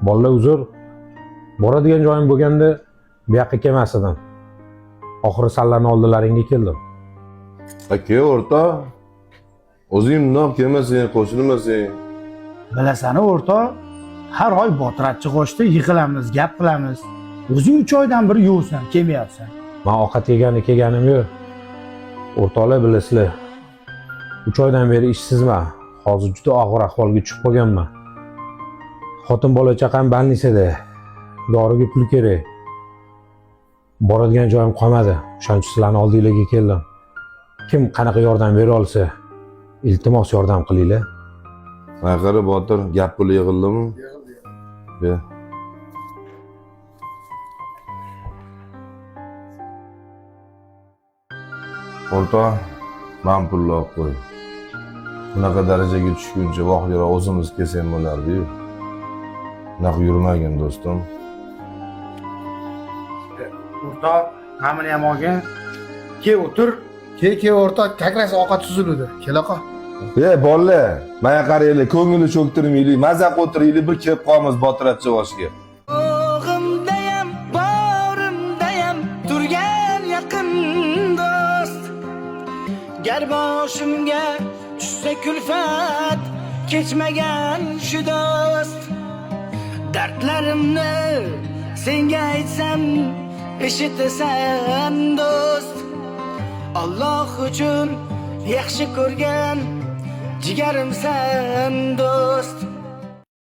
Bolalar, uzr. Boradigan joyim bo'lganda bu yoqqa kelmas edim. Oxiri sanlarni oldilaringga keldim. Aka, o'rtoq. O'zing bundoq kelmasang, qo'shilmasang. Bilasani o'rtoq, har oy Botir Achchig'ochda yig'ilamiz, gap qilamiz. O'zing 3 oydan beri yo'qsan, kelmayapsan. Man ovqat yegani kelganim yo'q. O'rtoqlar, bilasizlar. 3 oydan beri ishsizman. Hozir juda og'ir ahvolga tushib qolganman. Xotin bola chaqam больница da. Doriga pul kerak. Boradigan joyim qolmadi. O'shaning uchun sizlarni oldinglarga keldim. Kim qanaqa yordam bera olsa, iltimos, yordam qilinglar. Mana qara, Botir, gap puli yig'ildimi? Yig'ildi. O'rtoq, man pulni olib qo'y. Bunaqa darajaga tushguncha vaqtliroq o'zimiz kelsak bo'lardi-yu. Bunaqa yurmagin, do'stim. O'rtoq, mana buni ham olgin. Kel, o'tir. Ke, ke, o'rtoq, как раз ovqat suziluvdi. Kela qol. Ey bolalar, mana qaranglar, ko'ngilni cho'ktirmaylik, maza qilib o'tiraylik, bir kelib qolamiz Botir Achchig'ochga. Yo'g'imdayam, borimdayam turgan yaqin do'st. Gar boshimga tushsa kulfat, kechmagan shu do'st. Dardlarimni senga aytsam, eshitasan do'st. Alloh uchun yaxshi ko'rgan jigarimsan do'st.